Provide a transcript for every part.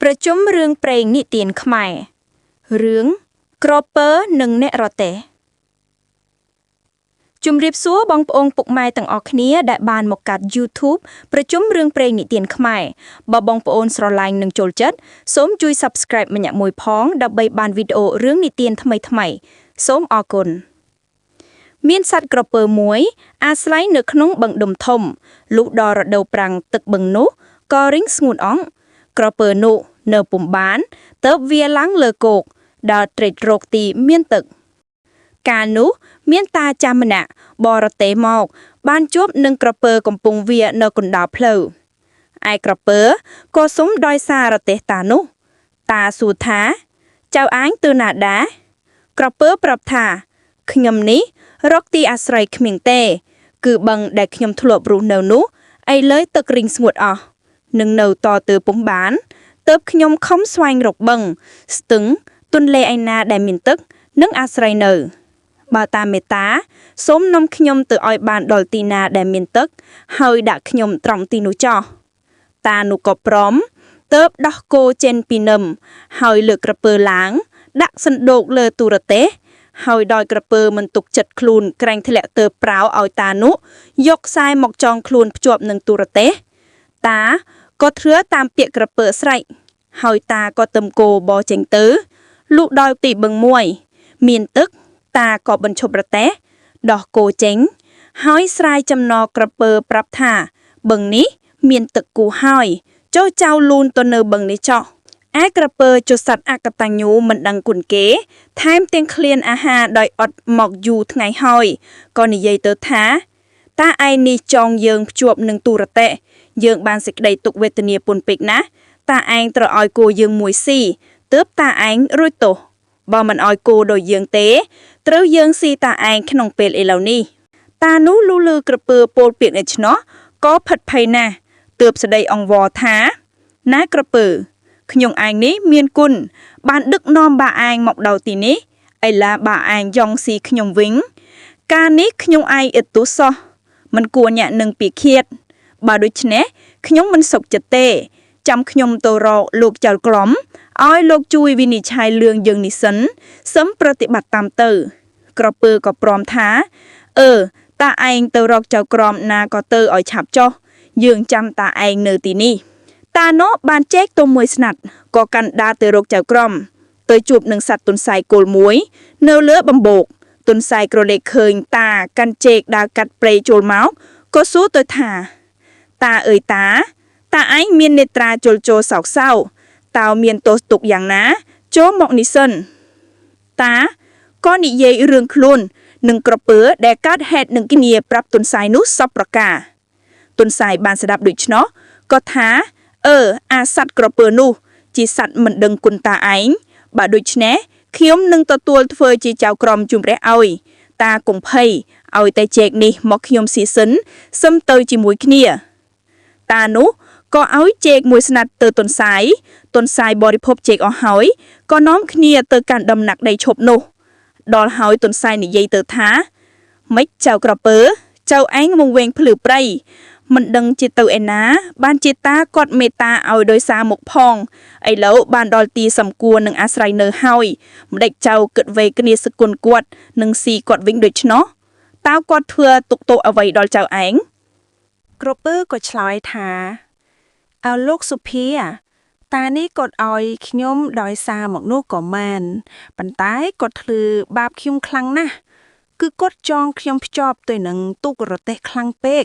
ប្រជុំរឿងព្រេងនិទានខ្មែររឿងក្រពើនិងអ្នករទេះជំរាបសួរបងប្អូនពុកម៉ែទាំងអស់គ្នាដែលបានមកកាត់ YouTube ប្រជុំរឿងព្រេងនិទានខ្មែរបើបងប្អូនស្រឡាញ់និងចូលចិត្តសូមជួយ Subscribe ម្នាក់មួយផងដើម្បីបានវីដេអូរឿងនិទានថ្មីៗសូមអរគុណមានសត្វក្រពើមួយ អាស្រ័យនៅក្នុងបឹងដុំធំលុះដល់រដូវប្រាំងទឹកបឹងនោះក៏រីងស្ងួតអង់ក្រពើនោះនៅពុំបានទៅបវាឡើងលើគោកដល់ត្រេករកទីមានទឹក កាលនោះមានតាចាស់ម្នាក់បរទេះមក បានជួបនឹងក្រពើកំពុងវានៅកណ្ដាលផ្លូវឯក្រពើក៏សុំដោយសាររទេះតានោះ តាសួរថា ចៅអញទៅណាដែរក្រពើប្រាប់ថាខ្ញុំនេះរកទីអាស្រ័យគ្មានទេ គឺបឹងដែលខ្ញុំធ្លាប់រស់នៅនោះឥឡូវទឹករីងស្ងួតអស់នឹងនៅតទៅពុំបានទៅបខ្ញុំខំស្វែងរកបឹង ស្ទឹងទន្លេឯណាដែលមានទឹក និងអាស្រ័យនៅ បើតាមមេត្តាសូមនាំខ្ញុំទៅឲ្យបានដល់ទីណាដែលមានទឹក ហើយដាក់ខ្ញុំត្រង់ទីនោះចោះតានោះក៏ព្រមទៅបដោះគោចេញពីនឹមហើយលើកក្រពើឡើង ដាក់សណ្ដូកលើទូរទេះហើយដោយក្រពើមិនទុកចិត្តខ្លួនក្រែងធ្លាក់ទៅប្រោឲ្យតានោះយកខ្សែមកចងខ្លួនភ្ជាប់នឹងទូរទេះតាក៏ធ្វើតាមពាក្យក្រពើស្រេចហើយតាក៏ទឹមគោបរចេញទៅលុះដល់ទីបឹងមួយ មានទឹកតាក៏បញ្ឈប់រទេះដោះគោចេញ ហើយស្រាយចំណក្រពើប្រាប់ថាបឹងនេះមានទឹកគូហើយចូលចៅលូនទៅនៅបឹងនេះចោះឯក្រពើជសត្វអកតញ្ញូមិនដឹងគុណគេ ថែមទាំងឃ្លានអាហារដោយអត់មកយូរថ្ងៃហើយក៏និយាយទៅថា តាឯងនេះចងយើងភ្ជាប់នឹងទូរទេះយើងបានសេចក្តីទុក្ខវេទនាពន់ពេកណាស់តាឯងត្រូវឲ្យគោយើងមួយស៊ីទើបតាឯងរួចទោសបើមិនឲ្យគោដោយយើងទេ ត្រូវយើងស៊ីតាឯងក្នុងពេលឥឡូវនេះ តានោះលូលឺក្រពើពោលពាក្យនេះឆ្នោះក៏ផិតភ័យណាស់ទើបស្ដីអង្វរថាណាក្រពើខ្ញុំឯងនេះមានគុណបានដឹកនាំបាឯងមកដល់ទីនេះឥឡាបាឯងយ៉ងស៊ីខ្ញុំវិញ ការនេះខ្ញុំឯងឥតទោសសោះមិនគួរញាក់នឹងពីឃាត បើដូច្នេះខ្ញុំមិនសុខចិត្តទេ ចាំខ្ញុំទៅរកលោកចៅក្រមឲ្យលោកជួយវិនិច្ឆ័យរឿងយើងនេះសិនសឹមប្រតិបត្តិតាមទៅ ក្រពើក៏ព្រមថា អឺតាឯងទៅរកចៅក្រមណាក៏ទៅឲ្យឆាប់ចុះយើងចាំតាឯងនៅទីនេះ តានោះបានចែកទុំមួយស្នាត់ក៏កាន់ដាទៅរកចៅក្រម ទៅជួបនឹងសត្វទន្សាយគោលមួយ នៅលើបំបោកទន្សាយក្រឡេកឃើញតាកាន់ចេកដើរកាត់ព្រៃចូលមកក៏សួរទៅថា តាអើយតា តាឯងមាននេត្រាជលជោសោកសៅតើមានទោសទុកយ៉ាងណា ចូលមកនេះសិន តាក៏និយាយរឿងខ្លួននិងក្រពើដែលកើតហេតុនឹងគ្នាប្រាប់ទុនសាយនោះសពប្រការទុនសាយបានស្ដាប់ដូច្នោះក៏ថាអឺអាសត្វក្រពើនោះ ជាសត្វមិនដឹងគុណតាឯងបើដូច្នេះខ្ញុំនឹងទទួលធ្វើជាចៅក្រមជំរះឲ្យ តាកុំភ័យឲ្យតែជែកនេះមកខ្ញុំស៊ីសិនសឹមទៅជាមួយគ្នា តានោះក៏ឲ្យជែកមួយស្នាត់ទៅទុនសាយទុនសាយបរិភោគជែកអស់ហើយក៏នាំគ្នាទៅកាន់ដំណាក់ដីឈប់នោះ ដល់ហើយទុនសាយនិយាយទៅថាម៉េចចៅក្រពើចៅឯងមកវែងភ្លឺព្រៃមិនដឹងជាទៅឯណា បានជាតាគាត់មេត្តាឲ្យដោយសារមុខផងឥឡូវបានដល់ទីសំគួរនឹងអាស្រ័យនៅហើយម្ដេចចៅគិតវេគ្នាសគុណគាត់នឹងស៊ីគាត់វិញដូច្នោះតើគាត់ធ្វើទុកទោសអ្វីដល់ចៅឯង ក្រពើក៏ឆ្លើយថាអើលោកសុភា តានេះគាត់ឲ្យខ្ញុំដោយសារមកនោះក៏មែនប៉ុន្តែគាត់ធ្វើបាបខ្ញុំខ្លាំងណាស់គឺគាត់ចងខ្ញុំភ្ជាប់ទៅនឹងទូករទេះខ្លាំងពេក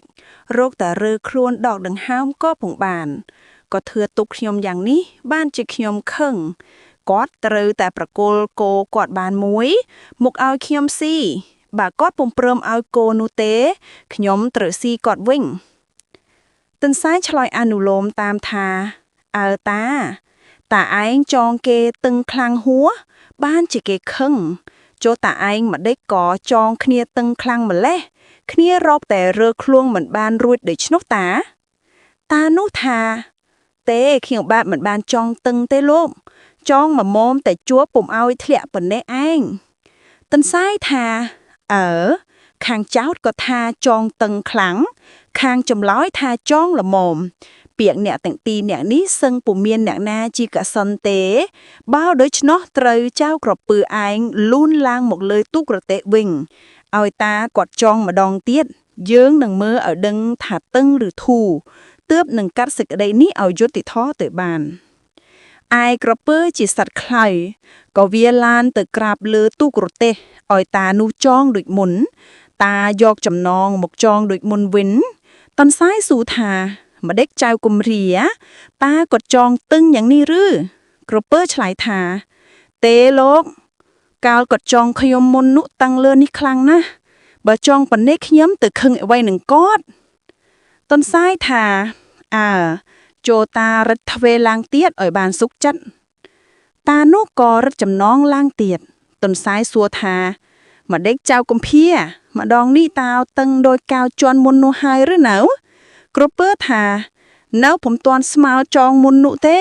រកតែរើខ្លួនដកដង្ហើមក៏ពុំបានគាត់ធ្វើទុកខ្ញុំយ៉ាងនេះបានជាខ្ញុំខឹងគាត់ត្រូវតែប្រគល់គោគាត់បានមួយ មកឲ្យខ្ញុំស៊ីបើគាត់ពុំព្រមឲ្យគោនោះទេ ខ្ញុំត្រូវស៊ីគាត់វិញ ទន្សាយឆ្លើយអនុលោមតាមថាអើតា តាឯងចងគេតឹងខ្លាំងហួសបានជាគេខឹងចូលតាឯងម្ដេចក៏ចងគ្នាតឹងខ្លាំងម្លេះគ្នារកតែរើខ្លួនមិនបានរួចដូច្នោះតា តានោះថា ទេខ្ញុំបាទមិនបានចងតឹងទេលោក ចងមមតែជួបពុំឲ្យធ្លាក់ប៉ុណ្ណេះឯងទន្សាយថាអើខាងចោតក៏ថាចងតឹងខ្លាំង ខាងចម្លើយថាចងល្មម ពាក្យអ្នកទាំងពីរអ្នកនេះសឹងពុំមានអ្នកណាជាកសិនទេ បើដូច្នោះត្រូវចៅក្រពើឯងលូនឡើងមកលើទូករទេះវិញឲ្យតាគាត់ចងម្ដងទៀតយើងនឹងមើលឲ្យដឹងថាតឹងឬធូរទើបនឹងកាត់សេចក្តីនេះឲ្យយុត្តិធម៌ទៅបានឯក្រពើជាសត្វខ្លៅក៏វាឡានទៅក្រាបលើទូករទេះឲ្យតានោះចងដូចមុន តាយកចំណងមកចងដូចមុនវិញតន្សាយស៊ូថាម្ដេចចៅគំរា តាក៏ចងតឹងយ៉ាងនេះឬក្រពើឆ្លើយថា ទេលោក កាលគាត់ចងខ្ញុំមុននោះតាំងលើនេះខ្លាំងណាស់បើចងប៉ុណ្ណេះខ្ញុំទៅខឹងអ្វីនឹងគាត់តន្សាយថាអើចូលតារឹតទ្វេឡើងទៀតឲ្យបានសុខចិត្តតានោះក៏រឹតចំណងឡើងទៀតតន្សាយសួរថាម្ដេចចៅកំភាម្ដងនេះតើតឹងដោយកៅជន់មុននោះហើយឬនៅក្រពើថា នៅពុំទាន់ស្មើចងមុននោះទេ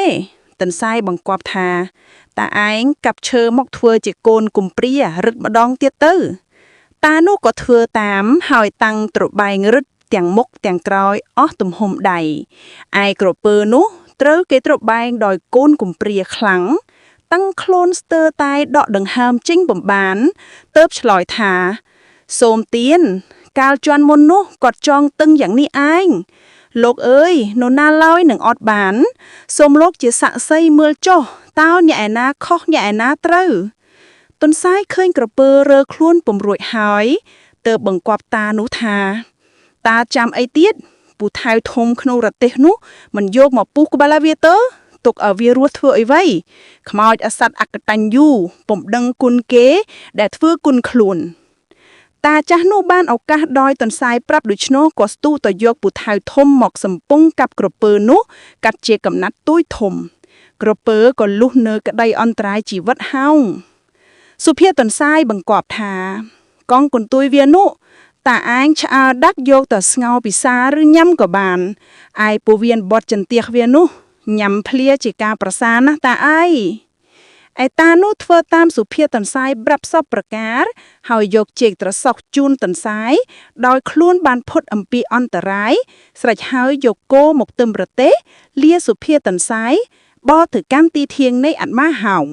តន្សាយបង្គាប់ថា តាឯងកាប់ឈើមកធ្វើជាកូនគំព្រារឹតម្ដងទៀតទៅ តានោះក៏ធ្វើតាមហើយតាំងត្របែងរឹតទាំងមុខទាំងក្រោយអស់ទំហំដៃឯក្រពើនោះត្រូវគេត្របែងដោយកូនគំព្រាខ្លាំងតាំងខ្លួនស្ទើរតែដកដង្ហើមចេញបំបានទៅបឆ្លើយថា សូមទៀនកាលជន់មុននោះគាត់ចងតឹងយ៉ាងនេះឯងលោកអើយនរណាឡើយនឹងអត់បាន សូមលោកជាសាក្សីមើលចុះតើអ្នកឯណាខុសអ្នកឯណាត្រូវទន្សាយឃើញក្រពើរើខ្លួនពំរួចហើយទើបបង្គាប់តានោះថា តាចាំអីទៀតពូថៅធំក្នុងរទេះនោះមិនយកមកពុះក្បាលវាទៅទុកឲ្យវារស់ធ្វើអីវ៉ៃខ្មោចអសត្វអកតញ្ញូពុំដឹងគុណគេ ដែលធ្វើគុណខ្លួន តាចាស់នោះបានឱកាសដោយទន្សាយប្រាប់ដូច្នោះក៏ស្ទុះទៅយកពូថៅធំមកសំពងកាប់ក្រពើនោះកាត់ជាកំណាត់ទួយធំ ក្រពើក៏លុះនៅក្តីអន្តរាយជីវិតហោងសុភាទន្សាយបង្គាប់ថា កងកន្ទុយវានោះតាឯងឆ្អើរដាក់យកទៅស្ងោរពិសាឬញ៉ាំក៏បានឯពវៀនបត់ចន្ទះវានោះញ៉ាំភ្លាជាការប្រសើរណាស់តាឯងឯតានោះធ្វើតាមសុភាទន្សាយប្រាប់សពប្រការ ហើយយកចេកត្រសក់ជូនទន្សាយដោយខ្លួនបានផុតអំពីអន្តរាយស្រេចហើយយកគោមកទឹមរទេះលាសុភាទន្សាយបរទៅកាន់ទីធៀងនៃអាត្មាហោង